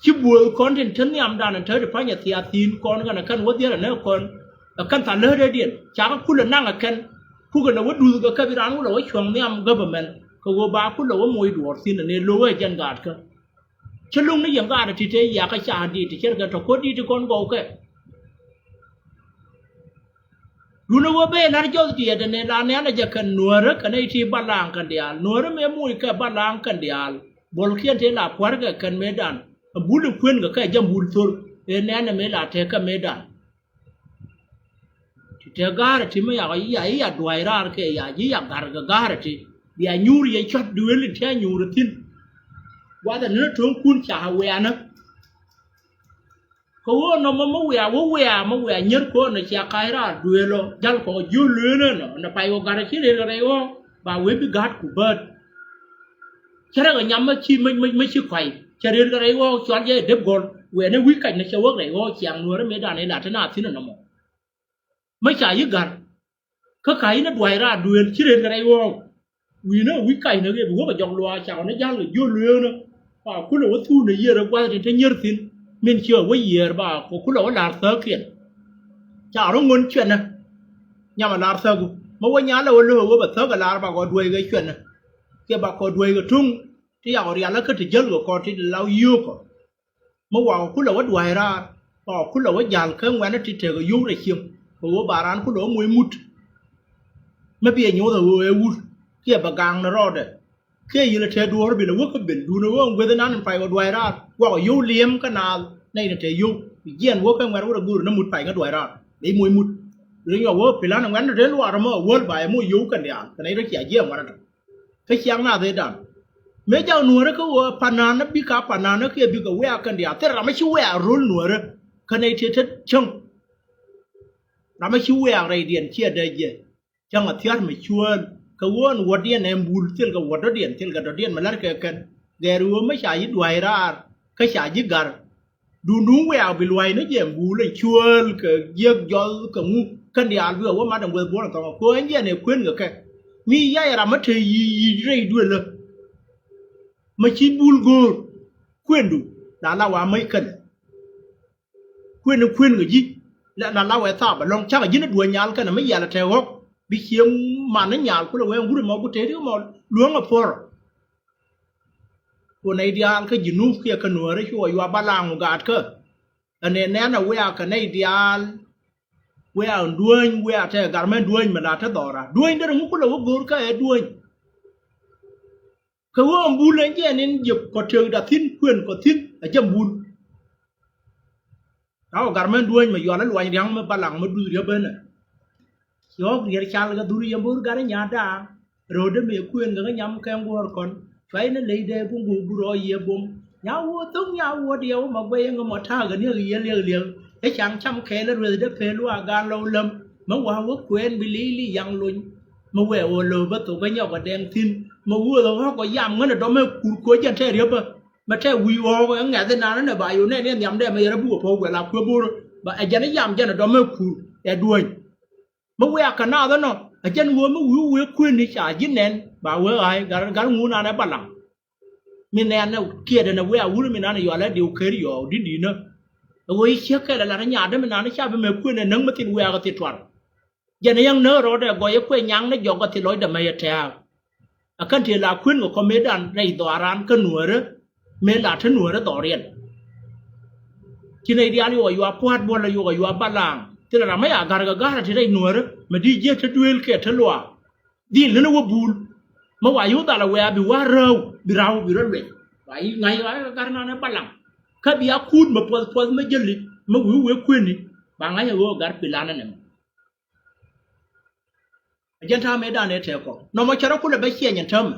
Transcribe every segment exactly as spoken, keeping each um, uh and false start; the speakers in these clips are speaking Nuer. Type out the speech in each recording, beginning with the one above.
Ci buɔth kɔn tin te nhiamdan te ti panyɛ thiathiin kɔn kɛn ɛ kɛn wä dhiɛl ɛ nɛ kɔn ɛ kɛn tha läätdädiɛn ca kä kulɛ naŋ ɛ kɛn. Kukɛ lɛ wä duth kɛ kɛ bi raan wä lɛ wä cuɔ̱ŋ nhiam government kɛ ɣöö ba kulɛ wä moc duɔɔr thi̱n ɛ nɛ lo̱wä ɛ jɛn gaatkä. Cä luŋ ni yɛn gaat ɛ ti te yakä ca di̱i̱t ti cɛr kɛ tɔ ko̱r di̱i̱t ti kɔn gɔw kɛ. Duundɛ ɣöö ben lar jɔth diɛɛt ɛn ëë la nɛ̈nɛ jɛ kɛn nuäärä kɛn ɛ ti balaŋ kɛn diaal nuäärä mëë moc kɛ balaŋ kɛn diaal. Buɔlkiɛn tëë la pua̱rkɛ kɛn mëëdan ɛ bul ɛ kuënkɛ kɛ jɛ bul thor. Ëë nɛ̈nɛ mëë la tëëkɛ mëëdan. Ti tëë ga̱rä ti mi yak ya ya dua̱a̱c raar kɛ ya ji̱ ya ga̱r kɛ ga̱rä ti bia nyuur yɛ cua̱t duëël in tëë nyuur ɛ thi̱n. Gua̱thɛ ni ni to̱ŋkun ca wianä. Kɛ ɣöö nɔmɔ mi wiaa wä wiaa mi wiaa nyier ko̱o̱n ɛ cia ka̱c raar duëël ɔ jäl kɔk jiöl lueelä nɔ nɛ pay ɣöö gat ɛ ci rëër kɛ rɛy ɣɔ̱ɔ̱k ba wee bi ga̱a̱t ku bäät. Cä rɛk ɛ nyam mi ci mi mi ci kɔ̱a̱c cɛ rëër kɛ rɛy ɣɔ̱ɔ̱k cual jɛ ɛ dep gɔ̱l wɛɛn ɛ wi̱c kac nɛ cɛ wäk rɛy ɣɔ̱ɔ̱k ciaŋ nuäärä mëëdan ɛ la te na thi̱n ɛ nɔmɔ. Mi ca yi ga̱r kä ka̱c inɛ dua̱c raar duëël ci rëër kɛ rɛy ɣɔ̱ɔ̱k. Wi̱i̱nä wi̱c kac näk yɛ bi wä kɛ jɔk luaak cakɔ ni ja̱l kɛ jiöl lueeknä. Ba kulɛ wä thuun ɛ yiëër ɛ gua̱th tin te nyier thi̱n min ciɛ wä yiëër ba kɛ kulɛ wä la̱r thäkiɛn. Cakɔ rɔ ŋuɔ̱n cuɛnä. Nyamɛ la̱r thäku mi wä nyalɛ wä lo̱k ɛ wä bɛ thäk ɛ la̱r ba kɔ duäc kɛ cuɛnä. Kiɛ ba kɔ duäc kɛ tuŋ ti yakɔ rialä kä ti jäl kɛ kɔn ti ti la yio̱o̱kɔ. Mi wakɔ kulɛ wä dua̱c raar wakɔ kulɛ wä ja̱l kä ŋuɛ̈nä ti tekɛ yio̱w rɛy cieŋ kɛ ɣöö ba raan kulɛ wä moc mut. Mi biɛ nyoth ɛ ɣöö ɛ wur kiɛ bɛ gaŋ ni rɔɔdɛ. Kiɛ yilɛ tɛɛ duɔ̱ɔ̱r bilɛ wä kä ben duundɛ ɣöö ɛn gueth inan in pay kɛ dua̱c raar wakɔ yio̱w li̱em kä naath nɛy ni tɛɛ yio̱w. Jiɛn wä kä ŋuɛ̈n wä rɛ go̱o̱r ni mut pay kä dua̱c raar bɛ i̱ moc mut. Ri nyuak wä pilan ŋuɛ̈n ni tɛɛ luaar ɛmɔ ɛ wäl ba ɛ moc yio̱w kɛn diaal kɛ nɛy rɔ cia jiɛɛm ŋuɛ̈n ɛ tɔ. Kä ciaŋ naath ëëdan mëë jak nuäärä kä ɣöö pa̱n naanä bikɛ a pa̱n naanä kiɛ bikɛ wiak kɛn diaal thil ram mi ci wiak ro̱l nuäärä. Kä nɛy tëë te cäŋ ram mi ci wiak rɛydiɛn ciɛ dee jɛ. Cäŋ a thia̱r mi cuäl kɛ ɣöö ɛn wätdiɛn ɛ bul thilkɛ wätdɔ̱diɛn thilkɛ dɔ̱diɛn mi la̱rkɛ kɛn. Gɛɛr ɣöö mi ca ji̱ dua̱c raar kä ca ji̱ ga̱r. Duundun wiak bi lua̱cni jɛ bul ɛ cuäl kɛ jiäk jɔl kɛ ŋu. Kɛn diaal bi ɛ wä mat ɛn gueth buɔ̱n ɛ thɔŋ ɛ kööny jɛ nɛ kuën kɛ kɛ. Mi yac ram mi te yic yic rɛy duëlä. Ma ci bul go̱o̱r kuëndu la la wa mäc kɛnɛ. Kuën kuën kɛ ji̱ la la wɛ thaap ɛlɔ̱ŋ cakɛ ji̱n ɛ duɔ̱ɔ̱c nyal kɛnɛ mi yɛl ɛ te ɣɔ̱k. Bi cieŋ man ni nyal kulɛ wee ŋut ɛmɔ ku tëëdi ɛmɔ luäŋ ɛ puɔ̱r. Ku nɛy diaal kä Junub kiɛ kä Nuäärä cuɔ yua balaŋ wu gaatkä. Ɛn ɛ nɛn ɛ wiaa kɛ nɛy diaal. Wiaa duäny wiaa tɛ garmɛn duäny mi la te dhɔra duäny derɛ ŋu kulɛ wä go̱o̱r kä ɛ duäny. Kɛ ɣöö ɛn bul ɛn jɛ ɛn in jiɛk kɔ tëkda thi̱n kuën kɔ thi̱n ɛ jɛ bul. Rawɛ garmɛn duäny mi yual i̱ luany ria̱ŋ mi balaŋ mi duth riäp benɛ. Ci ɣɔ̱k riɛl cal kɛ dhuri yɛn bo̱o̱r gat i̱ nyaatda. Ro̱o̱dä mëë kuëën kɛ kä nyam kɛ ŋuɔ̱ɔ̱r kɔn. Cuay ni ley dee bum bum bu rɔɔc yiëë bum. Nya wuɔ thok nya wuɔ diɛw ma guɛy ŋä mɔ ta̱a̱ kɛ niäk yiëë liɛk liɛk. Kä caŋ cam kɛɛl rueth dee pee luaak gaan lɔw läm. Mi wa̱a̱ wä kuɛɛn bi li̱i̱ li̱i̱ yaŋ lony. Mi wɛɛ ɣöö lo̱o̱ bä thok kä nyɔk ɛ dɛŋ thi̱n. Mi wuɔth ɛ ɣɔ̱k ɔ yam ŋän ɛ dɔ̱mɛ kur koc jɛn tɛɛr yäpä. Mi tɛɛ wi̱i̱ ɣɔ̱ɔ̱k ɛ ŋɛ̈th inanä nɛ ba yo̱o̱ nɛn yɛ nhiam dɛmɛ yɛn ɛ buk ɛ puɔ̱k guɛl a kuëë bo̱o̱rä. Ba ɛ jɛn ɛ yam jɛn ɛ dɔ̱mɛ kur ɛ duäny. Mi wiak kɛ naath ɛnɔ ɛ jɛn ɣöö mi wi̱i̱ wëë kuëëni ca ji̱ nɛn ba wee ɣa̱a̱c gat gat ŋuun an ɛ balaŋ. Mi nɛn ɛ kiɛt ɛn ɛ wëë a wur mi nan ɛ yɔal ɛ diw ker yɔɔk di̱t di̱t nä. Ɛ ɣöö i̱ ciek kɛl ɛ lat ɛ nyaatdä mi nan ɛ ca bi mɛ kuëën ɛ näŋ mi thin wiak ɛ thi tuar. Jɛn ɛ yäŋ näk rɔɔdɛ gɔy ɛ kuɛ nyaŋ ni jɔk ɛ thi lɔcdɛ mɛ yɛ tɛ̈ɛ̈k. Ɛ kän tëë la kuën kɛ kɔmëëdan rɛy dhɔaaran kä nuäärä mëë la te nuäärä dhɔriɛn. Ci nɛy diaal yuɔk a yua pua̱a̱t buɔ̱l a yuɔk a yua balaŋ thilɛ ram mi ya ga̱r kɛ ga̱r a ti rɛy nuäärä mi di jiäk te duëël kɛ te luaak. Dhil län a wä buul mi wa yio̱w dhal a wɛ̈ɛ̈ bi wa̱r rääw bi ra̱w bi rɔ luɛc. Wa yi ŋa̱c ɣa̱c kɛ ga̱r nanɛ balaŋ kä bi a kuut mi puɔth puɔth mi jäli mi wi̱i̱ wëë kuëni ba ŋa̱c a ɣöö ga̱r pi̱l lanɛ nɛmɛ. Ɛ jɛn ta̱a̱ mëëdan ëë tëëkɔ nɔmɔ cɛ rɔ kulɛ bä ciɛny ɛn täämɛ.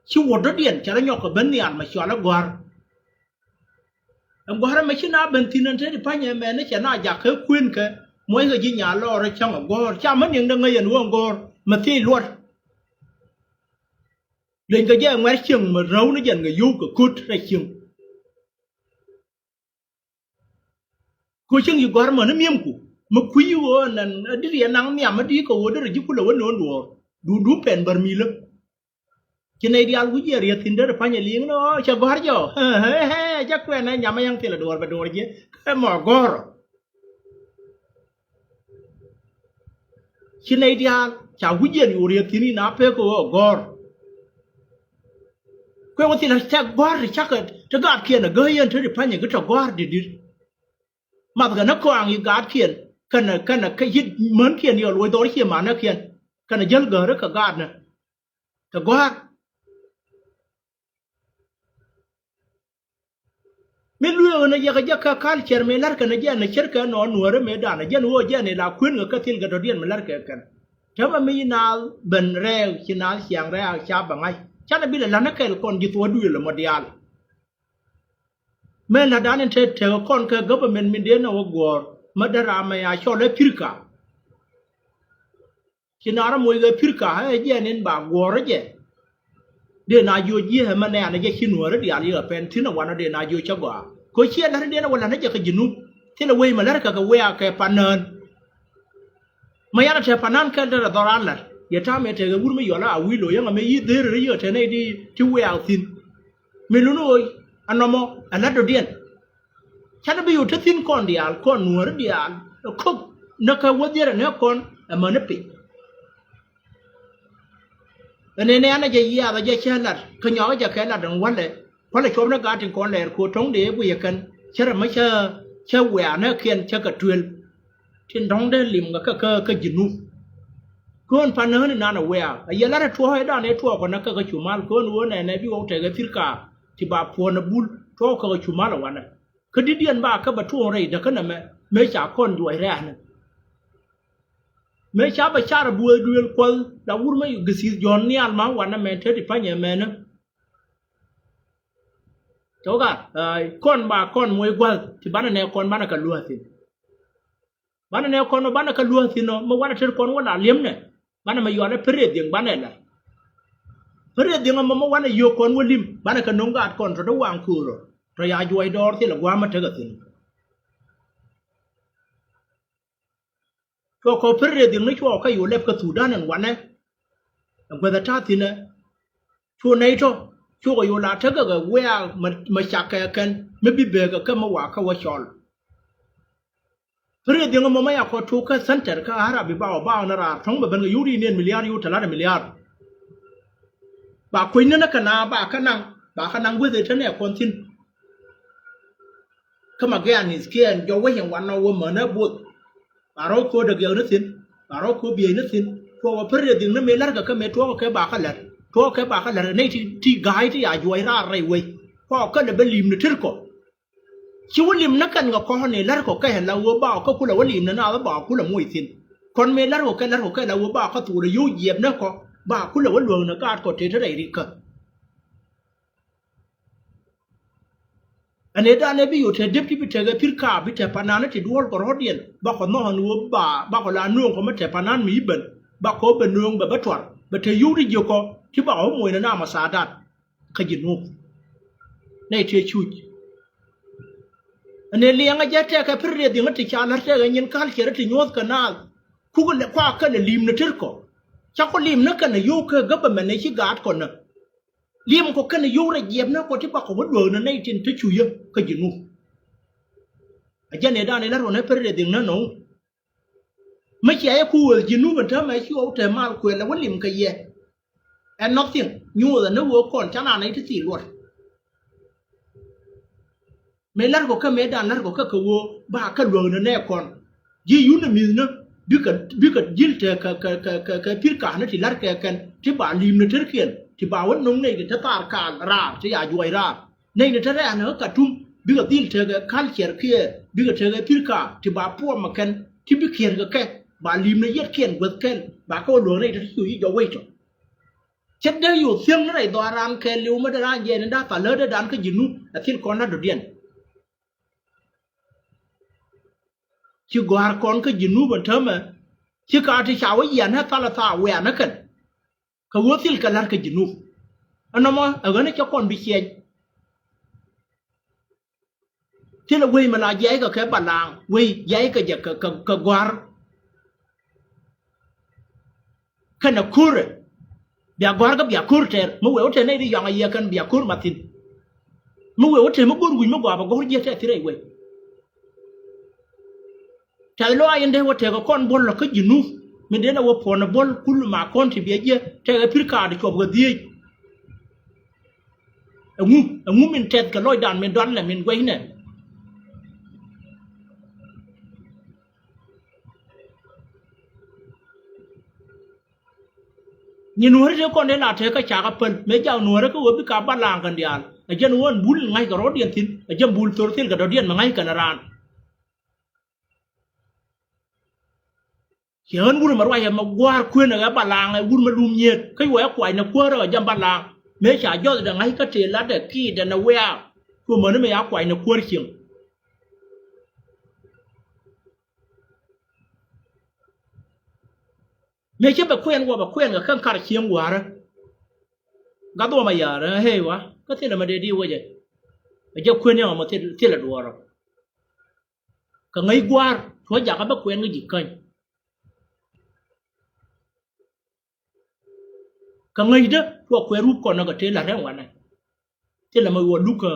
Ci wuɔ̱t dɔ̱diɛn cɛ rɔ nyɔk kɛ ben nhial mɛ cɔal ɛ gɔ̱a̱r. Ɛn gɔ̱a̱r ɛmɛ ci na ben thi̱n ɛn te ti pa̱ny ɛmɛn cɛ na jak kɛ kuënkɛ muɔckɛ ji̱ nyaal lɔɔr ɛ cäŋ ɛ gɔ̱a̱r ca mä niɛŋdɛ ŋäc ɛn ɣöö ɛn gɔ̱a̱r mɛ thiec luɔt. Leny kɛ jɛ ɛ ŋuɛ̈r cieŋ mɛ räw ni jɛn kɛ yio̱w kɛ köt rɛy cieŋ. Kɛ cieŋ yi gɔ̱a̱r mäni miemku mi kui̱ ɣöö ɛn ɛ diri ɛ naŋ nhiam mi di kɛ ɣöö derɛ ji̱ kulɛ wä no̱o̱ŋ duɔ̱ɔ̱r duundun pɛn bär mi̱i̱lä. Ci nɛy diaal wi̱c yɛ rieth thi̱n derɛ pa̱ny ɛ li̱i̱ŋ ni ɣɔɔ cɛ gɔ̱a̱r jɛ ɔ. Hɛ, hɛ, hɛ, cɛ kuɛn ɛ nyam ɛ yɛn thilɛ duɔ̱ɔ̱r bɛ duɔ̱ɔ̱r jiɛ kɛ mɔ gɔ̱r. Ci nɛy diaal ca wi̱c yɛn yo̱o̱r yɛ thi̱n in a pek kɛ ɣöö gɔ̱r. Kuɛ wä thilɛ cɛ gɔ̱r ti cakɛ ti gaatkiɛn ɛ gäi yɛn te ti pa̱nyɛ ki tɔ gɔ̱r di̱t di̱t. Mathkɛ ni kɔaŋ yi gaatkiɛn kɛnɛ kɛnɛ kɛ yi̱t mänkiɛn yɛ luɔc dhɔr ciɛ manäkiɛn kɛnɛ jäl gäärä kɛ gaatnɛ. Tɛ gɔ̱a̱r. Mi lueek ɣän a yɛk a jɛ kä culture mi la̱rkɛ ni jɛn a ce̱tkɛ nɔɔ nuäärä mëëdan a jɛn ɣöö jɛn ila kuenkɛ kä thilkɛ dɔ̱diɛn mi la̱rkɛ kɛn. Täämɛ mi naath ben rɛɛk ci naath ciaŋ rɛɛk ca bɛ ŋa̱c canɛ bi lɛ la̱t ni kɛl kɔn ji̱ thuɔ̱k duëël ɛmɔ diaal. Mëë la̱tdan in te tekɛ kɔn kɛ government min dee nɔ wä guɔ̱ɔ̱r mä dee ram mɛ a cɔl ɛ pirka. Ci naar ɛ moc ɣɛ pirka ɛ jɛ nin ba guɔ̱ɔ̱r ɛ jɛ. Dee na jiö ji̱ ɛ mɛ nɛɛn ɛ jɛ ci nuäärä diaal yɛ ɣɛ pɛn thi̱n ɛ wanɔ dee na jiö cä gɔaa. Kɛ ciɛ la̱t in dee nɛ wä la̱t ni jɛ kɛ Jinub thilɛ wec mɛ la̱t kɛ kɛ wea kɛ pan nään. Mɛ yan a te pan nään kɛl derɛ dhɔr a la̱t yɛ ta̱a̱ mɛ tekɛ wur mi yɔl a wi̱i̱ lo̱c yäŋ ɛ mɛ yi̱ dheer rɛ yɛ te nɛy di ti wea thi̱n. Mi luni ɣöö a nɔmɔ ɛ la̱t dɔ̱diɛn. Canɛ bi yo̱o̱ te thi̱n kɔn diaal kɔn nuäärä diaal ɛ ko̱k näkä wädhiɛrɛ nɛ kɔn ɛ mäni piny. Ɛ nɛnɛ an ɛ jɛ yiath ɛ jɛ cä lat kä nyɔak ɛ jɛ kɛ lat ɛn walɛ kualɛ cuɔp ni gaat tin kɔn lɛɛr ko̱ to̱ŋ dee guiyɛ kɛn cä rɛ mä cä cä wiaa nɛ kiɛn cä kɛ tuël. Tin dɔ̱ŋ dee lim kä kä kä kä Jinub. Köön pan nääni nan ɛ wiaa ɛ yɛ lat ɛ tuɔɔk ɛ dan ɛ tuɔɔk kɔn ɛ kä kä cumal köön wä nɛnɛ bi wä tɛk ɛ thir kaar ti ba puɔ̱n ɛ bul tuɔɔk kä kä cumal ɛ wanɛ. Kä di̱t diɛn ba kä bɛ tuɔɔk rɛy däkä nɛmɛ mëë ca kɔn juɔc rɛ̈ɛ̈ni. Mëë ca bɛ car ɛ buɔth duëël kuɔth la wur mä githith jɔ̱ɔ̱n nhial ma wanɛ mɛ te ti pa̱nyɛ mɛnä. Tɔka kɔn ba kɔn moc gua̱th ti banɛ nɛ kɔn banɛ kɛ luäk thi̱n. Banɛ nɛ kɔn banɛ kɛ luäk thi̱n ɔ mi wanɛ tet kɔn wä la li̱em nɛ. Banɛ mɛ yuanɛ pär rɛy dhieŋ banɛ la pär rɛy dhieŋ ɛmɔ mi wanɛ yio̱o̱k kɔn wä li̱m banɛ kɛ no̱ŋ gaat kɔn tɔ dee waŋ köör ɔ tɔ ya juɔc dɔɔr thilɛ gua̱a̱mä tekɛ thi̱n. Cuɔ kɔ pär rɛy dhieŋ ni cuɔ kä yo̱o̱ lɛp kä Thudan ɛn wanɛ. Ɛ guäth ɛ ta̱a̱ thi̱n ɛ cu nɛy tɔ cukɛ yo̱o̱ la tekɛ kɛ wiaa mɛ cakɛ kɛn mi bi beekɛ kɛ mi wakä wä cɔl. Pär rɛy dhieŋ ɛmɔ mɛ ya kɔ tuk kä center kä Arabi ba wä ba wä ni raar tɔ̱ŋ bɛ ben kɛ yio̱w ri ni ɛn miliar yio̱w tala̱t miliar. Ba kuecni ni kɛ na ba kä naŋ ba kä naŋ guäth ɛ te nɛ kɔn thi̱n. Kä ma gɛ̈ɛ̈n i̱th kiɛɛn jɔw wec in wanɔ wä mänä both. Ba rɔ̱ ko̱o̱t dägiɛk ni thi̱n ba rɔ̱ ko̱o̱t biey ni thi̱n. Tuɔɔk ɛ pär rɛy dhieŋ ni mëë la̱rkɛ kä mëë tuɔɔk kɛ ba kä la̱t tuɔɔk kɛ ba kä la̱t nɛy ti ti ga̱a̱c ti ya juɔc raar rɛy wec. Kɔɔk kä lɛ bä li̱m ni tet kɔ. Ci wä lim ni kɛn kɛ kɔn ni la̱r kɔ kɛ la wä ba kä kulɛ wä lim ni naath ba kulɛ moc thi̱n. Kɔn mëë la̱r kɔ kɛ la̱r kɔ kɛ la wä ba kä thurɛ yio̱w jiɛp ni kɔ ba kulɛ wä luäk ni gaat kɔ te te rɛy rikä. Ɛn ëëdan ëë bi yo̱o̱ te dep ti bi tekɛ pir kaap bi te panan ti duɔ̱ɔ̱l kɔ rɔ̱diɛn bakɔ nhɔk ɛn ɣöö ba bakɔ la nööŋ kɔ mi te panan mi i̱ ben bakɔ ben nööŋ bɛ bä tuar bɛ te yio̱w ti jiök kɔ ti bakɔ wä moc ni na mɛ thaat dat. Kä Jinub nɛy tëë cuc. Ɛn ëë liɛŋä jɛ tɛkɛ pir rieth dhieŋä ti ca la̱r tɛkɛ nyin ka̱l ciɛrä ti nyuɔ̱th kɛ naath kukɛ lɛ kuakä lɛ li̱m ni tet kɔ. Ca kɔ li̱m ni kɛn ɛ yio̱w kɛ government ɛ ci gaat kɔ nä. Li̱em kɔ kɛn ɛ yio̱w rɛ jiɛp ni kɔ ti bakɔ wä duäk ni nɛy tin te cuc yä kä Jinub. A jɛn ëëdan ëë la̱r wä ni pir rieth dhieŋ ni nɔw. Mi cia yɛ ku wël Jinub ɛn täämɛ ci ɣɔw te mal kuël ɛ wä lim kɛ yɛ. Ɛ nothing nyuuth ɛ ni wee kɔn ca naan ɛ ti thil luɔt. Mëë la̱r kɔ kä mëëdan la̱r kɔ kä kɛ wee ba kä luäk ni nɛ kɔn. Ji̱ yun ɛ mi̱thni bikɛ bikɛ ji̱l te kɛ kɛ kɛ kɛ pir ka̱a̱ni ti la̱r kɛ kɛn ti ba li̱m ni terkiɛn ti ba wä no̱ŋ nɛy kɛ te thaar kaal raar ti ya juɔc raar. Nɛy ni te rɛ̈ɛ̈n ɛ kä Katum bikɛ dhil tekɛ culture kiɛ bikɛ tekɛ pir ka̱a̱ ti ba puɔmɛ kɛn ti bi kiɛɛr kɛ kɛ ba li̱m ni yɛtkiɛn guäthkɛn ba kɛ wä luäk nɛy te ti cu yi jɔw wec tɔ. Ce̱t dee yo̱o̱ thiäŋ ni rɛy dhɔaaran kɛɛliw mi dee raan jɛɛn in da̱a̱ thal lätdɛ dan kä Jinub ɛ thil kɔn la̱t dɔ̱diɛn. Ci gɔ̱a̱r kɔn kä Jinub ɛn täämɛ ci ka ti ca wä yian ɛ thal ɛ thaak wian ɛ kɛn. Kɛ ɣöö thil kɛ la̱r kä Jinub. Ɛnɔmɔ ɛ ɣän ɛ cɛ kɔn bi ciɛny. Thilɛ wec mi la jiackɛ kɛ balaŋ wec jiackɛ jɛ kɛ kɛ kɛ gɔ̱a̱r. Kɛnɛ ko̱rɛ Bia gɔ̱a̱r kä bia ko̱r tɛr mi wee wä te nɛy di yɔaŋ a yiɛk kɛn bia ko̱r mathin. Mi wee wä te mi go̱r wi̱c mi gɔaa bɛ gɔ̱r jiɛ tɛth thi rɛy wec. Tɛth lɔaac in dee wä tekɛ kɔn buɔl lɔ kä Jinub min dee na wä puɔ̱n buɔl kul ma kɔn ti biɛ jiɛ tekɛ pi̱r kaat cuɔp kɛ dhieec. Ɛŋu, ɛŋu min tɛth kɛ lɔcdan min dualnɛ min guɛcnɛ. Nyin nuɔ̱ɔ̱ri tëë kɔn dee la tëë kä cakɛ päl mëë jak nuɔ̱ɔ̱ri kä ɣöö bikɛ a balaŋ kɛn diaal. Ɛ jɛn ɣöö ɛn bul ŋa̱ckɛ rɔ̱diɛn thi̱n, ɛ jɛn bul thor thilkɛ dɔ̱diɛn mi ŋa̱ckɛ kɛn raan. Ciɛ ɣän wur mɛ ruacɛ mɛ gua̱a̱r kuën ɛ ɣɛ balaŋ ɛ wur mɛ lum nyiet kä yuɔɛ kuacnɛ kuäärä ɛ jɛn balaŋ. Mëë ca jɔthdɛ ŋa̱c kä tëë latdɛ kiitdɛ nɛ wiaa. Cuɔ mäni mɛ ya kuacnɛ kuäär cieŋ. Mëë cä bɛ kuɛn wä bɛ kuɛn kɛ kɛn kar cieŋ wa̱rä. Gath wä ma ya̱rä hee wa kä thilɛ ma dee di wecɛ. Ɛ jɛ kuɛn yäŋ mɔ thil, thilɛ duɔ̱ɔ̱rä. Kɛ ŋäc gua̱a̱r tuɔ̱c jakä bä kuɛn kä ji̱ käny. Kɛ ŋäcdä tuɔ̱c kuɛn rup kɔn kä tëë la̱t rɛm wanɛ. Thilɛ ma wä lukä.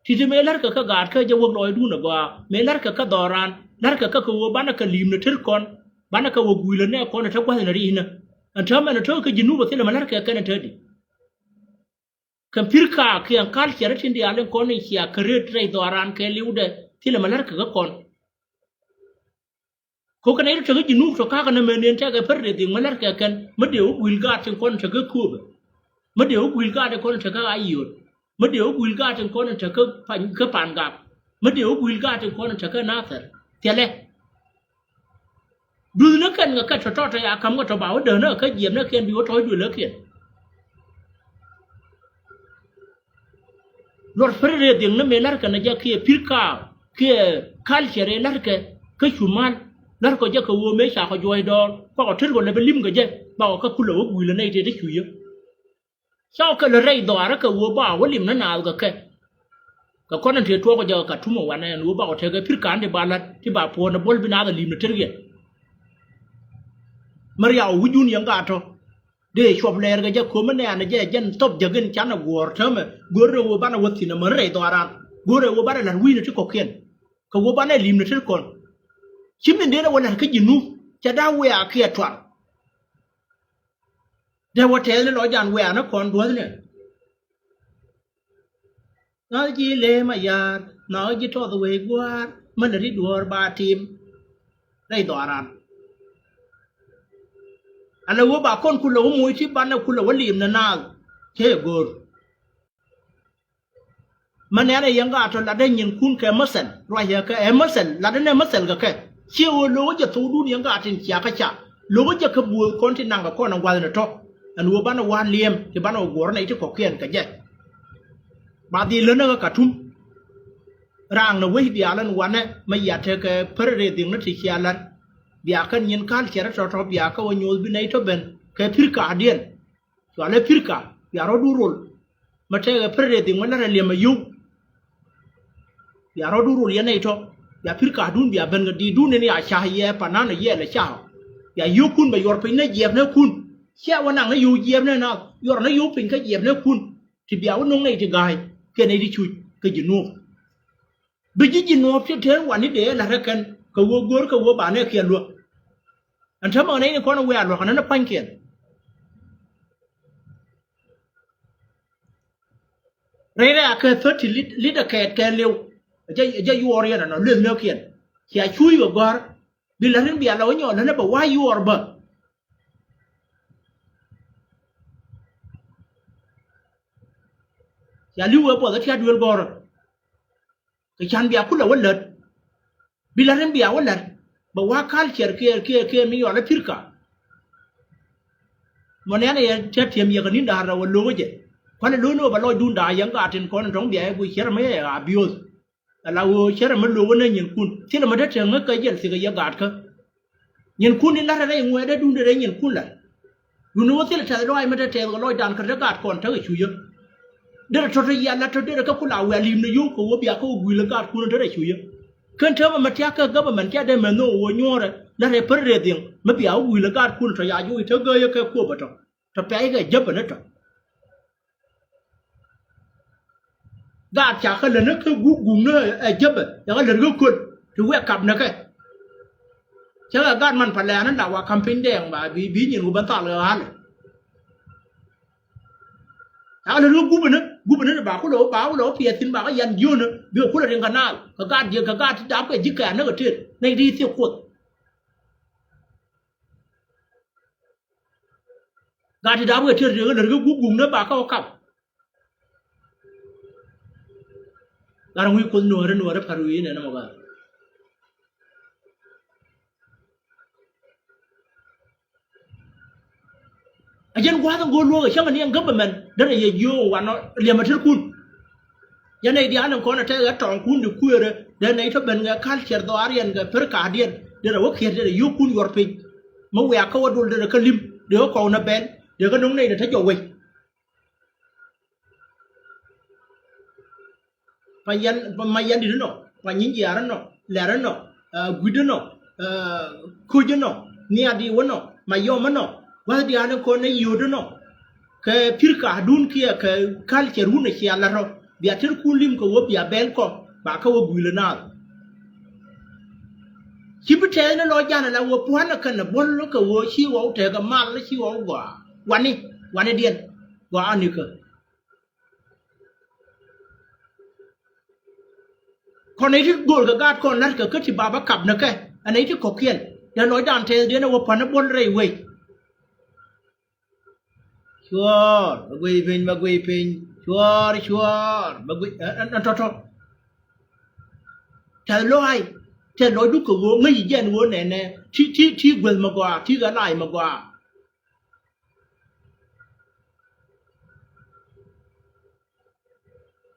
Ti̱ti̱ mëë la̱rkɛ kä gaatkä jɛ wäk lɔcdun ɛ gɔaa mëë la̱rkɛ kä dhɔran la̱rkɛ kä kɛ ɣöö banɛ kɛ li̱i̱m ni tër kɔn. Banɛ kɛ wä gui̱lä nɛ kɔn ɛ te gua̱th ni ri̱cnä. Ɛn täämɛ ni tääk kä Jinub ɛ thilɛ mɛ la̱rkɛ kɛn ɛ te di. Kɛn pi̱r kaak kiɛn culture tin diaal in kɔn in cia kɛ rët rɛy dhɔran kɛ li̱wdɛ thilɛ mɛ la̱rkɛ kä kɔn. Kok kɛn a yet tɔ̱ kä Jinub tɔ̱ kakä nɛ mɛ nën tɛkɛ pär dee dhik mɛ lɛr kɛ kɛn mɛ dee wä guil gaat tin kɔn tɔ̱ kä Kööbɛ. Mɛ dee wä guil gaat tin kɔn tɔ̱ kä Ayiöt. Mɛ dee wä guil gaat tin kɔn tɔ̱ kä Pangak. Mɛ dee wä guil gaat tin kɔn tɔ̱ kä Nathɛr. Thilɛ. Duth ni kɛn kɛ kɛ tɔ̱tɔ̱ tɔ̱ ya ka̱m kɛ tɔ̱ ba wä däk ni kɛ kä jiɛp ni kiɛn bi wä tɔ̱ duël kä kiɛn. Luɔt pär rɛy dhieŋ ni mëë la̱rkɛ ni jɛ kiɛ pi̱r kaak kiɛ culture ëë la̱rkɛ kä cu mal. La̱rkɔ jɛ kɛ ɣöö mëë cakɔ juɔ̱ɔ̱c dɔɔr kuakɔ tër kɔ lɛ bi lim kɛ jɛ bakɔ kä kulɛ wä gui̱i̱lä nɛy tëë ti cu yä. Cakɔ kɛ lät rɛy dhɔaarä kɛ ɣöö bakɔ wä lim ni naath kɛ kɛ. Kɛ kɔn in tëë tuɔɔkɔ jɛ kɛ Katum ɛ wanɛ ɛn ɣöö bakɔ tekɛ pi̱r ka̱a̱n ti ba la̱t ti ba puɔ̱ɔ̱n ɛ buɔ̱l bi naath ɛ lim ni tër yɛn. Mi riaw wi̱cdun yɛn gat tɔ̱. Dee cuɔp lɛɛr kɛ jɛ ko̱mä nɛɛnɛ jɛ jɛn thop jäk in canɛ guɔ̱ɔ̱r täämɛ. Go̱o̱rɛ ɣöö banɛ wä thi̱n ɛmɛ rɛy dhɔaaran. Go̱o̱rɛ ɣöö banɛ la̱t wi̱i̱nɛ ti kɔ̱kiɛn. Kɛ ɣöö banɛ li̱mnɛ ti kɔn. Ci min dee nɛ wä la̱t kä Jinub cɛ da̱a̱ wiaa kiɛ tuar. Dee wä tɛth ni lɔcdan wiaa ni kɔn duɔ̱thni. Nhɔk ji̱ lëë ma ya̱a̱r, nhɔk ji̱ tɔth wee gua̱a̱r, mänɛ ri duɔ̱ɔ̱r ba tim. Rɛy dhɔaaran. Ala wä ba kɔn kulɛ wä moc ti banɛ kulɛ wä liim ni naath. Cä yɛ go̱o̱r. Mänɛ ɛn ɛ yɛn gaat tɔ latdä nyinkun kɛ mäthɛl, ruacɛ kɛ ɛ mäthɛl, latdä nɛ mäthɛl kɛ kɛ. Ciɛ ɣöö lo̱kɛ jɛ thokdun yɛn gaat tin cia kä ca. Lo̱kɛ jɛ kä buɔth kɔn ti naŋkɛ kɔn ɛ gua̱thni tɔ. Ɛn ɣöö banɛ wa̱a̱ liɛm ti banɛ wä guɔ̱r nɛy ti kɔ̱kiɛn kɛ jɛ. Ba dhil länä kä Katum. Raaŋnɛ wec diaal ɛn wanɛ mɛ yia tekɛ pär rɛy dhieŋni ti cia la̱t. Bia kɛn nyin culture tɔ̱tɔ̱ bia kɛ wä nyoth bi nɛy tɔ̱ ben kɛ pi̱r ka̱a̱diɛn. Cualɛ pi̱r ka̱a̱ bia rɔ̱du rol. Mɛ tekɛ pär rɛy dhieŋ mɛ la̱t ɛ liɛm ɛ yio̱w. Bia rɔ̱du rol yɛn nɛy tɔ̱. Bia pi̱r ka̱a̱dun bia ben kɛ di̱i̱dun in ya ca̱a̱ yɛ panan ɛ yɛɛl ɛ ca̱a̱. Bia yio̱wkun bɛ yuɔr piny ni jiɛpnɛkun. Ciɛ wä naŋ ni yio̱w jiɛpnɛ naath yuɔr ni yio̱w piny kä jiɛpnɛkun. Ti bia wä no̱ŋ nɛy ti ga̱a̱c kɛ nɛy ti cuc kɛ Jinub. Bi ji̱ Jinub ti tɛn wani dee la̱t rɛ kɛn kɛ wä go̱o̱r kɛ wä banɛ kiɛ luäk. Ɛn täämɛ nɛy ni kɔn wee a luäk ɛn ni pua̱nykiɛn. Rɛy rɛy a kɛ thirty lit, lit a kɛɛt kɛɛliw. Jɛ, jɛ yuɔɔr yɛn ɛnɔ lueth nökiɛn. Cia cuuc kɛ gɔ̱a̱r. Bi la̱t in bia lɔ wä nyɔɔl lät ni bɛ wa̱a̱ yuɔɔr bä. Cia li̱w wee buɔth ɛ tia̱t duëël gɔ̱rä. Kɛ can bia kulɛ wä lät. Bi la̱t in bia wä la̱t bɛ wa̱a̱ culture kiɛ kiɛ kiɛ mi yɔl ɛ pi̱r ka̱a̱. Mɔ nɛn ɛ yɛ tia̱t tiɛm yɛ kɛ ni̱n da̱a̱r rɛw ɛ lo̱k ɛ jɛ. Kuanɛ lo̱k ni ɣöö bɛ lɔcdun da̱a̱ yɛn gaat tin kɔn in tɔ̱ŋ bia yɛ guic cärɛ mi yɛ abuse. Ala ɣöö cärɛ mi lo̱k ɣän ɛ nyinkun thilɛ mi te te ŋäk kɛ jiɛl thikɛ yɛ gaatkä. Nyinkun in la̱rɛ rɛy ŋuɛɛdädun te rɛy nyinkun la̱t. Duni wä thilɛ tɛth lɔaac mi te tɛth kɛ lɔcdan kä te gaat kɔn tekɛ cucä. Derɛ tɔ̱ te yia la̱t tɔ̱ derɛ kä kula wiaa li̱m ni yio̱w kɛ wä bia kä wä gui̱l ɛ gaatkun in te rɛy cucä. Kɛn täämɛ mɛ tiakä government tia dee mɛ nhök wä nyuɔ̱ɔ̱rɛ la rɛy pär rɛy dhiŋ mi bia wä wi̱i̱lɛ gaatkun tɔ ya juɔc te gääyä kɛ kuɔpä tɔ tɔ pɛ̈i kɛ jäpä ni tɔ. Gaat ca kä lät ni kä gup gup ni ɛ jäpä ca kä lät kä köl ti wɛk kap ni kɛ. Cä kɛ gaat man pa lɛ̈ɛ̈n ni la wa ka̱m piny dɛɛŋ ba bi bi nyin wä ben thal kɛ ɣa̱lɛ. Ca lɛ ri gup ni gup ni ba kulɛ ba kulɛ piɛth thin ba kä yan diöni bikɛ kulɛ riŋ kɛ naath kɛ gaat diɛ kɛ gaat ti dap kɛ ji̱ kɛɛr ni kɛ tëët nɛy ti thiek kuoth. Gaat ti dap kɛ tëët riŋ kɛ lär kɛ gup gup ni ba kä kap. Gat ŋui̱ kuoth nuɔ̱ɔ̱ri nuɔ̱ɔ̱ri pa̱r wi̱i̱ nɛn ɛmɔ gat. A jɛn gua̱a̱th in go̱o̱r luɔ̱k ɛ cäŋ ɛ ni ɛn government derɛ yɛ jiööŋ wanɔ liɛmɛ tetkun. Yɛn nɛy diaal in kɔn ɛ tɛk ɛ tɔŋkun di kuëërä dee nɛy tɔ ben kɛ culture dhɔaariɛn kɛ per ka̱a̱diɛn derɛ wä kiɛt derɛ yio̱o̱kun yuɔr piny. Mi wiak kä wä dol derɛ kä lim dee wä kɔw nä bɛl dee kä no̱ŋ nɛy dee te jɔw wec. Pa yan pa ma yan dit nɔ pa nyin jiar nɔ lɛr nɔ guid nɔ koc nɔ niat di wä nɔ ma yɔm nɔ gua̱th diaal kɔn ne yot nɔ. Kɛ pir ka dun kiɛ kɛ culture wun cia la rɔ bia ter kun lim kɛ wä bia bɛl kɔ ba kä wä guil naath. Ci bi tɛth ni lɔ jan la wä puan kɛn buɔl kɛ wä ci wä wä tɛk mal ci wä wä gɔaa wani wani diɛn gɔaa ni kä. Kɔn nɛy ti go̱o̱r kɛ gaat kɔn la̱t kɛ kä ti baba kap ni kɛ ɛ nɛy ti kɔ̱kiɛn dee lɔcdan tɛɛthdiɛn ɛ wä pa̱n ɛ buɔ̱l rɛy wec. Cuɔɔr bɛ guiy piny bɛ guiy piny cuɔɔr cuɔɔr bɛ guiy ɛn tɔ̱tɔ̱. Tɛth lɔac tɛth lɔcdu kɛ ɣöö ŋäc ji̱ jɛn ɣöö nɛnɛ ti ti ti gueth mi gɔaa ti ɣä lac mi gɔaa.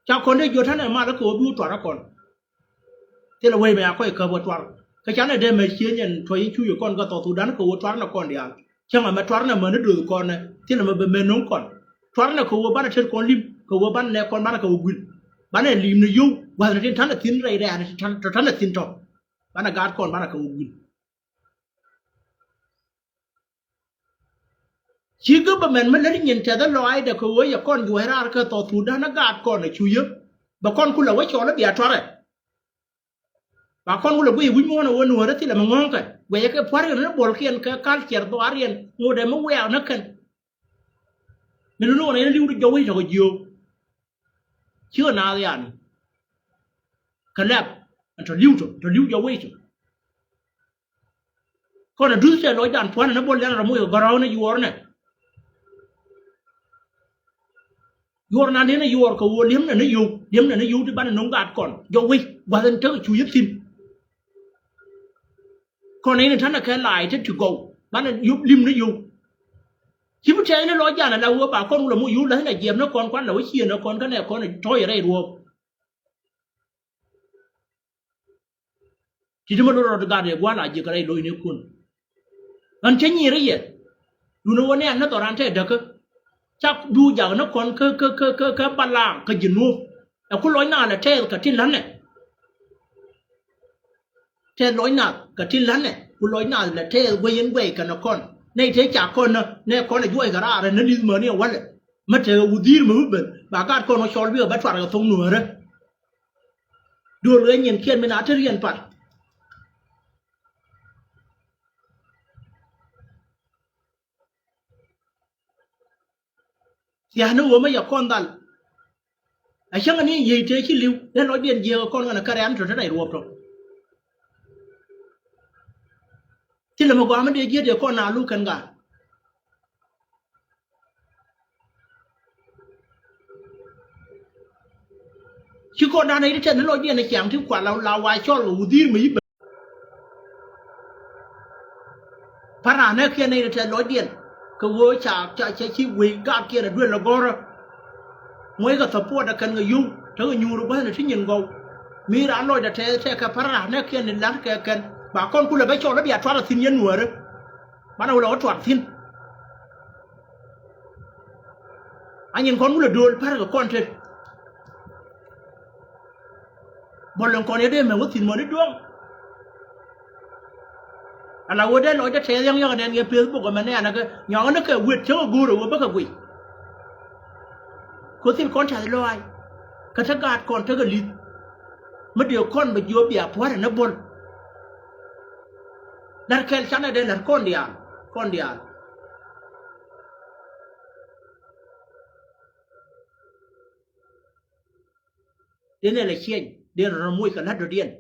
Ca kɔn dee jiöt tanɛ mal kä wä bi wä tuar a kɔn. Thilɛ wec mɛ a kɔc käp wä tuar kä canɛ dee mɛ cieny ɛn tuɔc in cuc ɛ kɔn kä South Sudan kä wä tuar nɛ kɔn diaal. Cäŋ ɛmɛ tuar nɛ mäni döth kɔn ɛ thilɛ mɛ bɛ mɛ no̱ŋ kɔn. Tuar nɛ kä wä banɛ tet kɔn lim kä wä banɛ nɛ kɔn banɛ kä wä guil. Banɛ lim ni yio̱w gua̱th ni tin tanɛ thi̱n rɛy rɛ̈ɛ̈n tɔ tanɛ thi̱n tɔ. Banɛ gaat kɔn banɛ kä wä guil. Ci government mi lät nyin tɛth lɔaacdɛ kɛ ɣöö yɛ kɔn juɔc raar kä South Sudan ni gaat kɔn ɛ cu yä. Bɛ kɔn kulɛ wä cɔl i̱ bia tuarɛ. Ba kɔn kulɛ guic wi̱c muɔ̱ɔ̱n ɛ ɣöö nuäärä thilɛ mi ŋɔ̱ɔ̱ŋkɛ guɛcɛ kɛ pua̱riɛn ni buɔlkiɛn kɛ culture dhɔaariɛn ŋotdɛ mi wiaak ni kɛn. Min ni nuɔɔn ɛ yɛn li̱w ti jɔw wi̱c tɔ̱ kɛ jiöök. Cikɛ naath yani kɛ lɛp ɛn tɔ̱ li̱w tɔ̱ tɔ̱ li̱w jɔw wi̱c tɔ̱. Kɔn a duth tɛ lɔcdan pua̱nɛ ni bol yɛn rɔ moc kɛ gɔ̱rɔ̱w ni yuɔr nɛ. Yuɔr nan dee ni yuɔr kɛ ɣöö li̱em nɛ ni yio̱w li̱em nɛ ni yio̱w ti banɛ no̱ŋ gaat kɔn jɔw wi̱c gua̱th in tek cu yep thi̱n. Kɔn in tanɛ kɛ la̱a̱c te ti gɔw banɛ yop li̱em ni yio̱w. Ci bi tɛɛc ni lɔcdan ala ɣöö ba kɔn wulɛ moc yio̱w la̱th nɛ jiɛp ni kɔn kuan la wä ciëën ni kɔn kä nɛ kɔn tɔ̱ɔ̱c rɛy ruɔ̱ɔ̱p. Ti̱ti̱ mi lot rɔɔd gat yɛ gua̱a̱l a jiäk rɛy lo̱cnikun. Ɣän cä nyiir i̱ yɛ. Duundɛ ɣöö nɛ̈ɛ̈n ni dhɔran tɛɛdäkä. Cak duuc jak ni kɔn kä kä kä kä kä balaŋ kä ji̱ nuɔ̱ɔ̱p. Ɛ ku lɔc naath lɛ tɛɛth kɛ tin la̱tnɛ. Tɛɛth lɔc naath kɛ tin la̱tnɛ ku lɔc naath lɛ tɛɛth guäc in guɛc kɛn ɛ kɔn. Nɛy tëë ca kɔn nä nɛ kɔn ɛ juɔc kɛ raar ɛ ni li̱th mäni ɛ walɛ. Mä tekɛ wudhiir mi bi ben ba gat kɔn ɛ cɔl bikɛ bä tuar kɛ thoŋ nuäärä. Duɔl ɣä nyin kiɛn min a te riɛn pat. Thia̱a̱ni ɣöö mä yɛ kɔn dhal. A cäŋ ani yiey tëë ci li̱w dee lɔcdiɛn jiääk ɛ kɔn ɣän ɛ kärɛ̈n tɔ̱ te rɛy ruɔ̱p tɔ̱. Thilɛ mi gɔaa mi dee jiääk dee kɔn na luk kɛn gaat. Ci kɔn dan nɛy ti tɛth ni lɔcdiɛn ɛ ciaŋ ti kual la wa cɔl kɛ wudhiir mi yi̱ ben. Pärnɛ kiɛn nɛy ti tɛth lɔcdiɛn kɛ ɣöö ca ca ca ci wec gaatkiɛn ɛ duel ɛ gɔ̱rä. Muɔckɛ support ɛ kɛn kɛ yio̱w tekɛ nyuur gua̱thni ti nyin gɔw. Mi raan lɔcdɛ tɛth tɛkɛ pärnɛ kiɛn ni la̱t kɛ kɛn ba kɔn kulɛ bä cɔl ɛ bia tuar ɛ thi̱n yɛn nuäärä. Banɛ wulɛ wä tuar thi̱n. A nyin kɔn wulɛ do̱l pärkɛ kɔn tet. Bol in kɔn yɛ dee mɛ wä thi̱n mɔni duɔ̱ŋ. Ala wä dee lɔcdä tɛth yäŋ yäŋ nɛn kɛ Facebook ɛmɛ nɛɛnɛ kɛ nyɔkɛ ni kɛ wet cä kɛ go̱o̱r ɛ wä bä kɛ guic. Ko̱ thil kɔn tɛth lɔaac kä te gaat kɔn tekɛ li̱th. Mi dee kɔn bɛ jiɔ bia pua̱rɛ ni bol. Lar kɛl canɛ dee lar kɔn diaal, kɔn diaal. Dee nɛ lɛ ciɛny dee rɔ moc kɛ la̱t dɔ̱diɛn.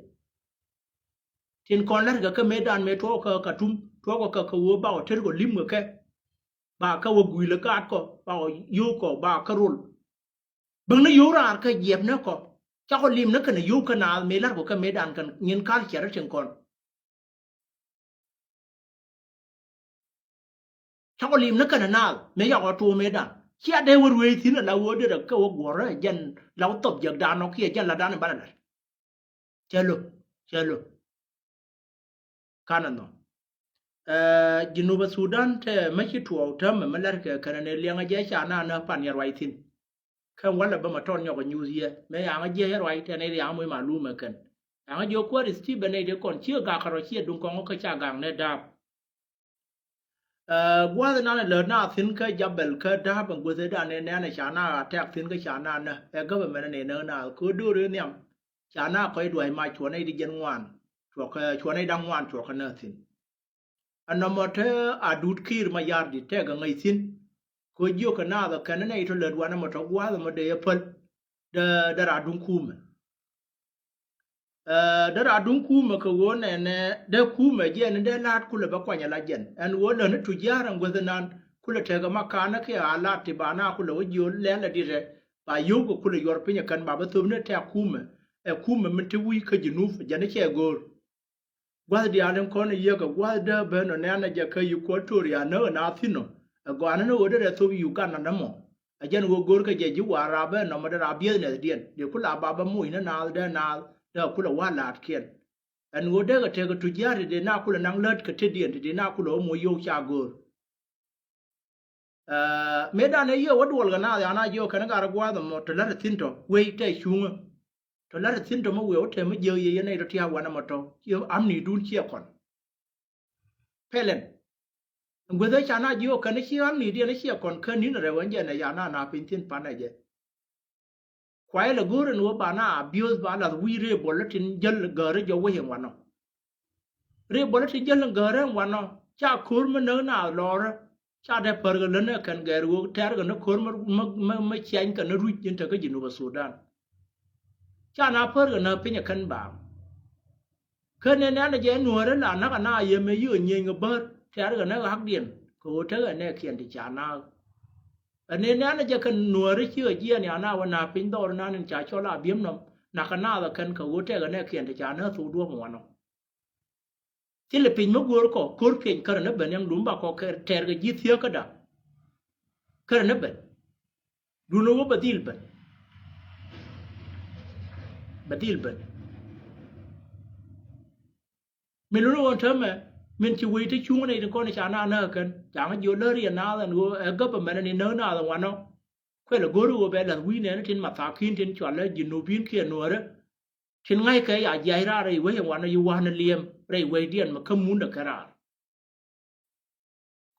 Tin kɔn la̱t kɛ kä mëëdan mëë tuɔɔk kɛ Katum, tuɔɔk kɛ kɛ ɣöö bakɔ tet kɔ lim kɛ kɛ. Ba kɛ wä gui̱i̱l ɛ gaatkɔ, bakɔ yio̱w kɔ, ba kɛ rol. Bäŋni yio̱w raar kä jiɛpnɛ kɔ. Cakɔ limni kɛnɛ yio̱w kä naath mëë la̱tkɔ kä mëëdan kɛn nyin culture tin kɔn. Cakɔ limni kɛnɛ naath mëë yakɔ tuɔɔk mëëdan. Cia dee wä ruëëc thi̱n ala wä derɛ kɛ wä guɔ̱rä jɛn la wä thop jiäkdan ɔ kiɛ jɛn la dan in banɛ la̱t. Cɛ lo̱, cɛ lo̱. Kanɛ nhɔk. Ɛ, Jinub Sudan te mä ci tuɔɔk täämɛ mi la̱rkɛ kɛnɛ ni liɛŋä jɛ ca na nä pan yɛ ruac thi̱n. Kɛn walɛ bä ma tɔn nyɔk ɛ nyuuth yɛ mɛ yaŋä jiɛ yɛ ruac tɛn i̱ yaŋä moc malumɛ kɛn. Yaŋä jiɛ kuäär i̱ Steve Bennett i̱ kɔn ciɛ gak kärɔ ciɛ duŋ kɔŋä kä ca gak nɛ da̱a̱p. Ɛ, gua̱th inan ɛ lät na thi̱n kä Jabɛl kä da̱a̱p ɛn guäth idan inan ɛ ca na attack thi̱n kä ca na nä ɛ government ni nä na kɛ do̱r i̱ nhiam. Ca na kɔc dua̱c mac cuɔ̱n nɛy di jiɛn ŋuan cuɔ̱kɛ, cuɔ̱n nɛy da̱ŋ ŋuan cuɔ̱kɛ nä thi̱n. Ɛn nɔmɔ te Adut Kiir Mayardit tɛkɛ ŋäc thi̱n. Kɛ jiök kɛ naath ɛ kɛn nɛy tɔ lät wanɛ mɔ tɔ gua̱a̱th ɛmɔ dee yɛ päl. Dee, dee raar duŋ kuumɛ. Ɛ, dee raar duŋ kuumɛ kɛ ɣöö nɛnɛ dee kuumɛ jiɛn dee la̱a̱t kulɛ bɛ kuany ala jɛn. Ɛn ɣöö lätni tujaar ɛn guäth inan kulɛ tekɛ makanɛ kiɛ a la̱a̱t ti ba na kulɛ wä jiöl lɛl ɛ ditɛ. Ba yio̱w kɛ kulɛ yuɔr piny ɛ kɛn ba bä thöpni tɛk kuumɛ. Ɛ kuumɛ min te wi̱i̱ kä Jinub jɛn i̱ cɛ go̱o̱r. Gua̱th diaal in kɔn in yiëk ɛ gua̱th dee ben ɔ nɛn ɛ jɛ kä Equatoria näk ɛ naath thi̱n ɔ. Ɛ gɔaa ni ni ɣöö derɛ thop Uganda nɛmɔ. Ɛ jɛn ɣöö go̱o̱rkɛ jɛ ji̱ Warap ɛ nɔmɔ derɛ a businessdiɛn dee kula ba bä moc ni naath dee naath dee kulɛ wa̱a̱ la̱a̱tkiɛn. Ɛn ɣöö dee kɛ tekɛ tujaar ti dee na kulɛ naŋ lät kɛ tetdiɛn ti dee na kulɛ wä moc yio̱w ca go̱o̱r. Ɛ, mëëdan ɛ yiëë wä duɔl kɛ naath yan a jiök kɛn gat rɔ gua̱a̱th ɛmɔ tɔ la̱t ɛ thi̱n tɔ wec tɛ cuŋä. Tɔ la̱t ɛ thi̱n tɔ mi wëë wä tɛm mi jiäk yɛ yɛn nɛy tɔ tia̱a̱ wanɛ mɔ tɔ ci amnidun ciɛ kɔn. Pɛlɛn. Ɛn guäth ɛ ca na jiök kɛn ci amnidiɛn ciɛ kɔn kä ni̱n rɛw ɛn jɛn ɛ ya na na piny thi̱n panɛ jɛ. Kuayɛ lɛ go̱o̱r ɛn ɣöö ba na abuse ba lath wi̱i̱ rëë buɔlä tin jäl gäärä jɔk wec ɛn wanɔ. Rëë buɔlä tin jäl ɛn gäärä ɛn wanɔ ca ko̱r mi näk na lɔɔrä. Ca dee pär kɛ lät ni kɛn gɛɛr ɣöö tɛ̈r kɛ ni ko̱r mi, mi, mi, mi ciany kɛ ni ruc in te kä Jinub Sudan. Ca na pär kɛ ni piny ɛ kɛn baaŋ. Kä ni nɛn jɛ nuäärä la näk ana yɛ mëë yiëë nyieny kɛ bär tɛ̈r kɛ ni ɣakdiɛn kɛ ɣöö tekɛ nɛɛkiɛn ti ca naak. Ɛ ni nɛn jɛ kɛ nuäärä ci ɣä jiɛɛn ya na wä na piny dhɔr inan in ca cɔl a bi̱em nɔm nakä naath ɛ kɛn kɛ ɣöö tekɛ nɛɛkiɛn ti ca nääk thok duɔ̱ɔ̱p in wanɔ. Thilɛ piny mi go̱o̱r kɔ ko̱r piɛny kärɛ ni ben yaŋ dum ba kɔ kɛ tɛɛr kɛ ji̱ thiääk käda. Kärɛ ni ben. Duundɛ wä bɛ dhil ben. Bɛ dhil ben. Min luni ɣöö täämɛ min ci wec te cuŋä nɛy tin kɔn ca na näk kɛn ca ŋä jiɔ lär yɛ naath ɛn ɣöö ɛ government ni näk naath ɛn wanɔ. Kuɛlɛ go̱o̱r ɣöö bɛ lath wi̱i̱ nɛɛni tin mathakin tin cualɛ Jinubin kiɛ nuäärä. Tin ŋa̱ckɛ ya jiac raar rɛy wec in wanɔ yi wa̱a̱n liɛm rɛy wecdiɛn mɛ kä mundɛ kɛ raar.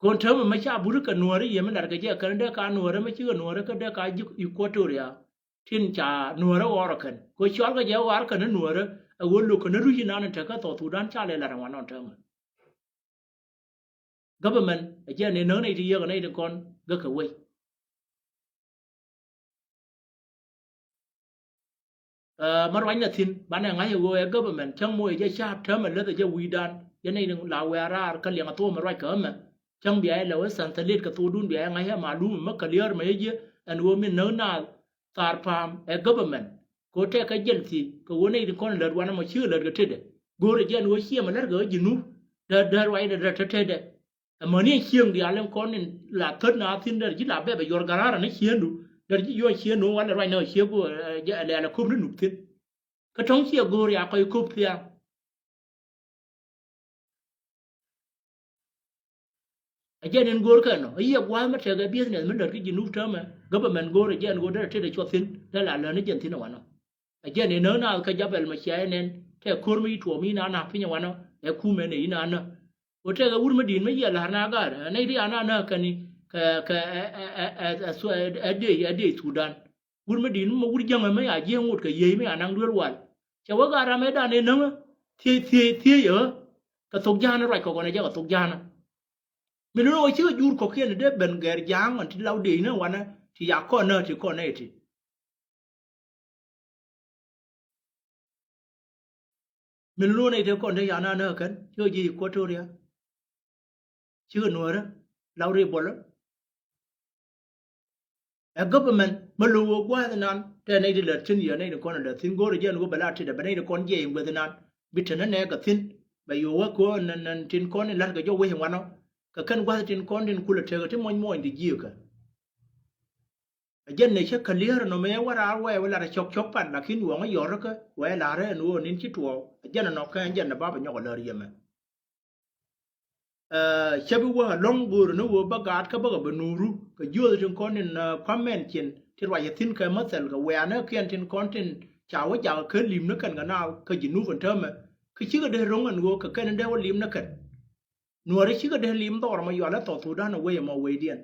Kɔn täämɛ mɛ ca burikɛ nuäärä yɛ mi latkɛ jɛ kɛn dee ka nuäärä mɛ cikɛ nuäärä kä dee ka ji̱ Equatoria. Tin ca nuäärä ɣɔr ɛ kɛn kɛ cɔalkɛ jɛ ɣɔr kɛn nuäärä ɛ ɣöö lo̱k kɛn ruc inan in tekä South Sudan ca lɛ lat in wanɔ täämɛ. Government ɛ jɛ ni näk nɛy ti yiëk ɛ nɛy ti kɔn gäk kɛ wec. Ɛ, ma ruacnɛ thi̱n banɛ ŋa̱c ɛ ɣöö ɛ government cäŋ moc ɛ jɛ ca̱a̱p täämɛ läth ɛ jɛ wi̱i̱dan yɛn nɛy ti la wɛ̈ɛ̈ raar kä liɛŋ ɛ thok mɛ ruac kɛ ɣä mɛ. Cäŋ bia yɛ lɛ wä thanthälet kɛ thokdun bia yɛ ŋa̱c ɛ malum mɛ kä liäär mɛ yɛ jiɛ ɛn ɣöö min näk naath thaar pa̱a̱m ɛ government. Kɛ ɣöö tɛkɛ jiɛl thiec kɛ ɣöö nɛy ti kɔn lät wanɛ mɔ cikɛ lät kɛ tetdɛ. Go̱o̱rɛ jɛ ɛn ɣöö ciɛ mɛ lät kɛ ɣä Jinub däär däär ruacdɛ däär te tetdɛ. Ɛmɔni ɛn cieŋ diaal in kɔn in la thät na thi̱n däär ji̱ la bɛp ɛ yuɔr garaarä ni cieendu däär ji̱ yuɔr cieendu walɛ ruac ni ɣä ciek ɛ lɛɛl ɛ köp ni nup thi̱n. Kä tɔ̱ŋ ciɛ go̱o̱r ya kɔc köp thiaŋ. Ɛ jɛn in go̱o̱r kɛn nɔ i̱ yɛ gua̱a̱th mi tɛkɛ business mi lät kä Jinub täämɛ government go̱o̱r ɛ jɛn go̱o̱r derɛ tetdɛ cuɔth thi̱n derɛ la lät ni jɛn thi̱n ɛ wanɔ. Ɛ jɛn ɛ näk naath kä Jabɛl mɛ cia ɛ nɛn tɛ ko̱r mi ci tuɔɔk mi na na̱k piny ɛ wanɔ ɛ kumɛ nɛ in a näk. Ɣöö tɛkɛ wur mi di̱i̱t mi yiɛl la̱r na gaat ɛ nɛy ti a na näk kɛn i̱ kɛ kɛ ɛ ɛ ɛ ɛ ɛ ɛ dee ɛ dee Thudan. Wur mi di̱i̱t mi mɛ wur jäŋä mi a ji̱ ŋot kɛ yiey mi a naŋ duel wal. Cɛ wä gaat ram ɛ dan ɛ näŋä thiey thiey thiey ɛ ɣä kɛ thok ja̱a̱nä ruac kɔkɔn ɛ jɛ kɛ thok ja̱a̱nä. Mi ni rɔ wä cikɛ jur kɔkiɛn dee ben gɛr ja̱a̱ŋ ɣän ti law dee inä wanä ti ya kɔn nä ti kɔn nä iti. Min luɔ̱n ite kɔn te yan anä kɛn cikɛ ji̱ Equatoria. Cikɛ nuäärä law ri buɔlä. Ɛ government mä lo̱w wä gua̱a̱th inan tɛ nɛy ti lät thi̱n yɛ nɛy ti kɔn lät thi̱n go̱o̱rä jɛn wä bɛ la tit ɛ bɛ nɛy ti kɔn jiɛc in gueth inan bi te nä nɛɛk kɛ thi̱n. Bɛ yo̱o̱ wä ko̱o̱n nɛn nɛn tin kɔn in la̱t kɛ jɔw wec in wanɔ kɛ kɛn gua̱a̱th tin kɔn tin kulɛ tekɛ ti muɔ̱ny muɔ̱ny ti jiëëkä. Ɛ jɛn ni cä kälier nɔ mëë wä raar wɛɛ wä lat ɛ cɔk cɔk pan lakin yuɔŋä yɔr kä wɛɛ la̱rä ɛn ɣöö nin ci tuɔɔk ɛ jɛn ɛnɔ kɛ ɛn jɛn ɛ bapɛ nyɔk ɛ lär yɛmɛ. Ɛ cä bi wä ɛlɔ̱ŋ go̱o̱r ni ɣöö bä gaat kä bäkɛ bɛ nuuru kɛ jiöth tin kɔn tin kua̱m mɛn cin ti ruac ɛ thi̱n kɛ mäthɛl kɛ wɛ̈ɛ̈nä kiɛn tin kɔn tin ca wä jakä kä li̱m ni kɛn kɛ naath kä ji̱ nup ɛn täämɛ. Kä cikɛ dee ro̱ŋ ɛn ɣöö kɛ kɛn in dee wä li̱m ni kɛn. Nuäärä cikɛ dee li̱m dhɔr ɛmɔ yual ɛ thɔɔk Thudan ɛ wec ɛmɔ wecdiɛn.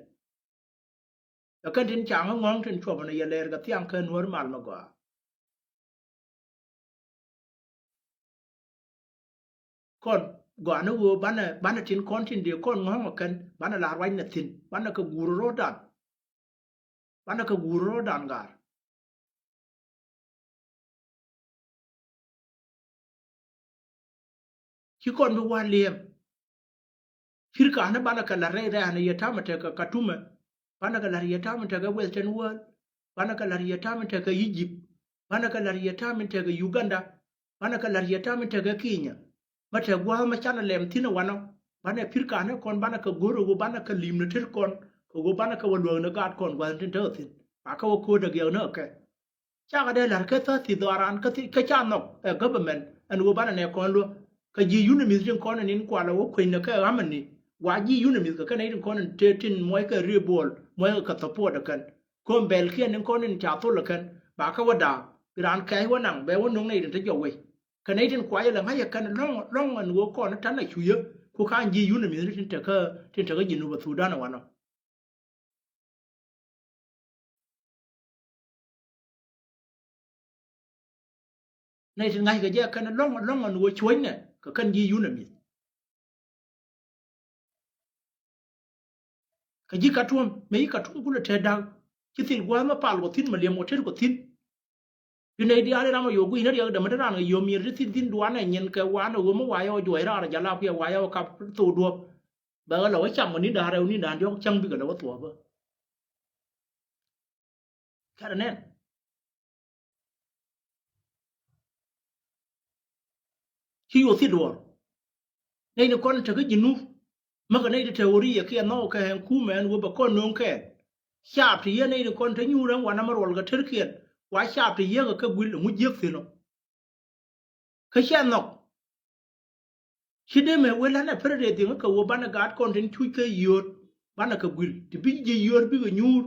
Ɛ kɛn tin caŋ ŋɔ̱ŋ tin cuɔp ɛn yɛ lɛɛr kɛ thiaŋ kɛ nuäär mal mɛ gɔaa. Kɔn gɔaa ni ɣöö banɛ banɛ tin kɔn tin dee kɔn ŋɔ̱ŋ ɛ kɛn banɛ la ruac nɛ thi̱n banɛ kɛ guur ro̱o̱dan. Banɛ kɛ guur ro̱o̱dan gaar. Ci kɔn bi wa̱a̱ liɛm. Pir ka̱n banɛ kɛ la̱r rɛy rɛ̈ɛ̈n yɛ ta̱mɛ tekɛ Katumɛ. Banɛ kɛ la̱r yɛ ta̱mɛ tekɛ Western World. Banɛ kɛ la̱r yɛ ta̱mɛ tekɛ Egypt. Banɛ kɛ la̱r yɛ ta̱mɛ tekɛ Uganda. Banɛ kɛ la̱r yɛ ta̱mɛ tekɛ Kenya. Mä tɛ gua̱a̱th mä canɛ lɛm thi̱n ɛ wanɔ. Banɛ pir ka̱n kɔn banɛ kɛ go̱r ɛ ɣöö banɛ kɛ li̱m ni tet kɔn kɛ ɣöö banɛ kɛ wä luäk ni gaat kɔn gua̱a̱th tin tekɛ thi̱n. Ba kɛ wä ko̱o̱t ɛ giɛk ni ɛ kɛ. Cakɛ dee la̱r kä thäthi dhɔaaran kä thi kä ca nhɔk ɛ government ɛn ɣöö banɛ nɛ kɔn luäk. Kä ji̱ UNMISS tin kɔn in in kualɛ wä kuenykɛ ɣamɛni. Wa ji̱ UNMISS kɛ kɛn in kɔn in te tin muɔckɛ ri buɔl muɔckɛ kɛ support ɛ kɛn. Ko̱m bɛl kiɛn in kɔn in ca thol ɛ kɛn ba kä wä da̱a̱k bi raan kɛɛc wä naŋ bɛ wä no̱ŋ nɛy tin te jɔk wec. Kɛ nɛy tin kuayä lɛ ŋa̱cä kɛn lɔ̱ŋ lɔ̱ŋ ɛn ɣöö kɔn in ta̱nɛ cucä ku ka̱n ji̱ UNMISS tin tekä tin tekä ji̱ nup ɛ Thudan ɛ wanɔ. Nɛy tin ŋa̱ckɛ jɛ kɛn lɔ̱ŋ lɔ̱ŋ ɛn ɣöö cuɔ̱cnɛ kɛ kɛn ji̱ UNMISS. Kɛ ji̱ Katuɔ̱m mëë ji̱ Katuɔ̱m kulɛ te da̱k ci thil gua̱a̱th mä pal kɔ thi̱n mä liɛm kɔ tet kɔ thi̱n. Ti nɛy diaal in ram a yo̱o̱k gui̱cnä riɛk dämä ti raan kɛ yio̱o̱m yiër ti thil thi̱n duanɛ nyin kɛ wanɛ ɣöö mi wayɛ wä juɔc raar a jalapiɛ wayɛ wä kap thok duɔ̱p. Bɛ kɛ lɛ wä cam kɛ ni̱n da̱a̱n rɛw ni̱n da̱a̱n diɔ̱k cäŋ bikɛ lɛ wä thuɔ̱ɔ̱pä. Kä rɛ nɛn ci yo̱o̱ thil duɔ̱ɔ̱r. Nɛy ni kɔn tekä ji̱ nup. Mäkä nɛy ti te ɣöö ri yɛ kiɛ nhɔk kɛ ɛn kumɛ ɛn ɣöö bɛ kɔn nööŋ kɛɛl. Caap ti yɛ nɛy ni kɔn te nyuur ɛn wanɛ mɛ ruɔl kɛ terkiɛn wa caap ti yɛ kɛ kɛ guil ɛŋu jiäk thi̱n ɔ. Kä cɛ nhɔk. Ci dee mɛ wee lanɛ pär dee dhiŋ kä wee banɛ gaat kɔn tin cuc kɛ yio̱o̱t banɛ kɛ guil ti bi ji̱ yio̱o̱t bikɛ nyuur.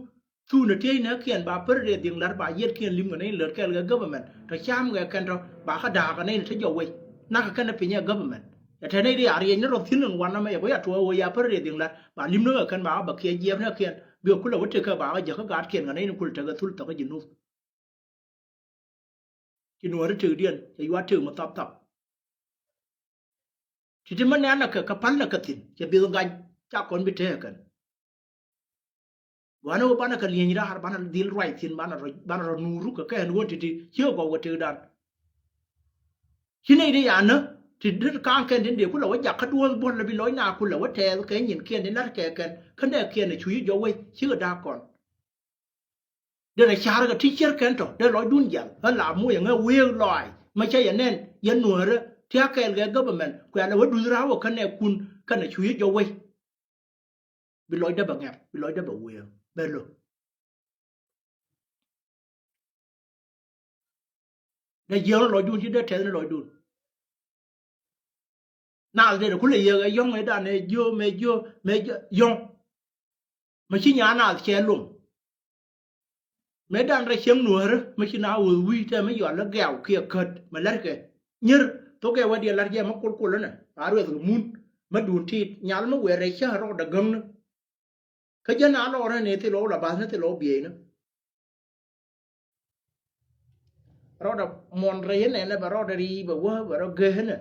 Thunɛ tiecnɛ kiɛn ba pär dee dhiŋ la̱r ba yiɛt kiɛn li̱m kɛ nɛy lät kɛɛl kɛ government tɔ cam kɛ kɛn tɔ ba kä da̱a̱k kɛ nɛy ni te jɔk wec. Nakä kɛn ɛ pinyɛ government ɛ te nɛy ri a riɛc ni rɔ thi̱n in wanɛ mɛ yɛ kui̱ a tuɔɔk wee ya pär dee dhiŋ la̱r ba li̱m ni kɛ kɛn ba kä bɛ kiɛ jiɛɛp ni kɛn bikɛ kulɛ wä tekä ba kä jäk kä gaat kiɛn kɛ nɛy ni kul tekä thul thɔk kä ji̱ nup. Ci nuɔ̱ɔ̱ri tëkdiɛn cɛ yuat tëk mi thap thap. Ti̱ti̱ mi nɛ̈n nɛ kɛ kɛ päl nɛ kɛ thi̱n cɛ bieth ŋa̱c ca kɔn bi tëë kɛn. Gua̱n ɛ wä banɛ kɛ lieny raar banɛ dhil ruac thi̱n banɛ rɔ banɛ rɔ nuuru kɛ kɛn wä ti̱ti̱ ci kɛ gɔw kɛ tëkdan. Ci nɛy di yanä ti dee ka̱a̱ŋ kɛn tin dee kulɛ wä jak kä duɔ̱ɔ̱th buɔ̱l lɛ bi lɔc na kulɛ wä tɛɛth kɛ nyin kiɛn tin la̱t kɛ kɛn kä nɛ kiɛn ɛ cu yi jɔw wec cikɛ da̱a̱k kɔn. Derɛ ca̱rkɛ ti cier kɛn tɔ derɛ lɔcdun jial ɣän la moc ɛŋɛ wëëk lɔaac mɛ cä yɛ nɛn yɛ nuäärä ti a kɛɛl kɛ government kuɛ la wä duth ra̱a̱wä kä nɛ kun kɛnɛ cu yɛ jɔw wec. Bi lɔcdä bɛ ŋɛp bi lɔcdä bɛ wëëk bɛ lo̱k. Dee jiɛɛn rɔ lɔcdun ci dee tɛth ni lɔcdun. Naath dee kulɛ yiëk ɛ yɔ̱ŋ ɛ danɛ jiö mɛ jiö mɛ jiö yɔ̱ŋ. Mɛ ci nyaa naath cɛ lom. Mëë dan rɛy cieŋ nuäärä mi ci na ɣöth wi̱i̱ tɛ mi yɔal i̱ gɛ̈w kiɛ kät mi la̱rkɛ. Nyier thokɛ wä diɛ la̱r jɛ mi kulkul inɛ a ruɛth kɛ mun mi duun tiit nyal mi wëë rɛy cä rɔɔdɛ gäŋni. Kä jɛn a lɔɔr ni thil ɣɔw la bath ni thil ɣɔw bieyni. Rɔɔdɛ muɔn rɛy inɛ ni bɛ rɔɔdɛ rii bɛ wä bɛ rɔ geh inɛ.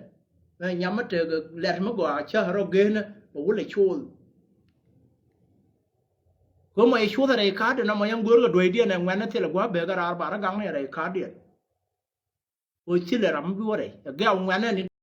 Mɛ nyam mi tek lɛt mi gɔaa cä rɔ geh inɛ bɛ wulɛ cool. Kä mɔ i̱ cuoth rɛy ka̱a̱t inɔ mɔ yɛn go̱o̱r kɛ duɔ̱icdiɛn ɛ ŋuɛ̈tni thilɛ gua̱a̱ bekɛ raar ba rɔ gaŋni rɛy ka̱a̱tdiɛn. Ɣöö ci lɛ ram mi bi wä rɛy ɛ gɛ̈w ŋuɛ̈tni ni.